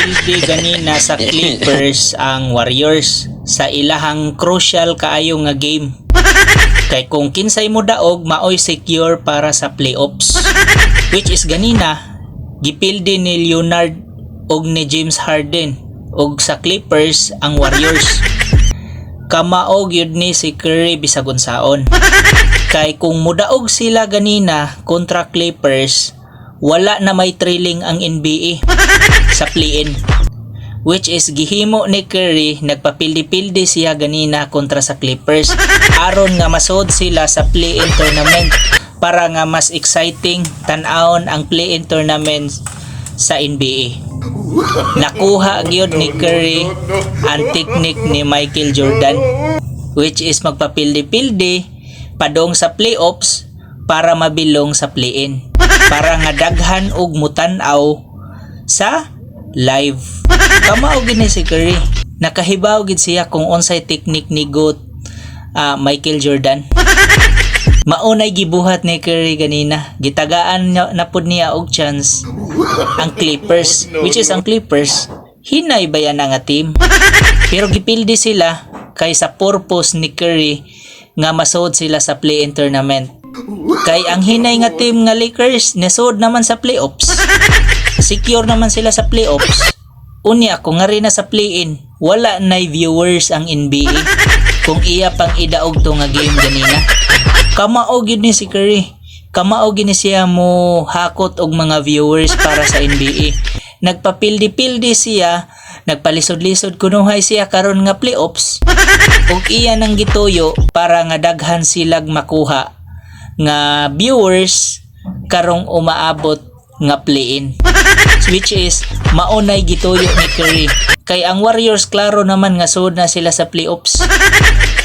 Nagpildi ganina sa Clippers ang Warriors sa ilahang crucial kaayo nga game. Kay kung kinsay mo daog, maoy secure para sa playoffs. Which is ganina, gipildi ni Leonard og ni James Harden og sa Clippers ang Warriors. Kamao gyud ni si Curry bisag unsaon. Kay kung mudaog sila ganina kontra Clippers, wala na may thrilling ang NBA sa play-in. Which is gihimo ni Curry, nagpapildi-pildi siya ganina kontra sa Clippers aron nga masud sila sa play-in tournament para nga mas exciting tan-awon ang play-in tournament sa NBA. Nakuha gyud ni Curry ang technique ni Michael Jordan, which is magpapildi-pildi padong sa playoffs para mabilong sa play-in para nga daghan og mutan-aw sa live. Kamao gid ni si Curry. Nakahibaw gid siya kung unsay technique ni GOAT Michael Jordan. Maunay gibuhat ni Curry ganina. Gitagaan na pud niya og chance ang Clippers, which is ang Clippers hinay ba yan nga team. Pero gipildi sila kay sa purpose ni Curry nga masud sila sa play-in tournament. Kay ang hinay nga team nga Lakers nasud naman sa playoffs. Secure naman sila sa playoffs. Unya kung nga rin na sa play-in, wala nay viewers ang NBA kung iya pang idaog to nga game ganina. Kamao gyud ni si Curry. Kamao gyud ni siya mo hakot og mga viewers para sa NBA. Nagpapildi-pildi siya, nagpalisod-lisod kunuhay siya karon nga playoffs ug iya nang gituyo para nga daghan silag makuha nga viewers karong umaabot nga play-in. Which is maunay gituyo ni Curry. Kay ang Warriors, klaro naman nga sud na sila sa playoffs.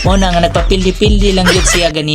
Mo na nga nagpapildi-pildi lang gyud siya ganina.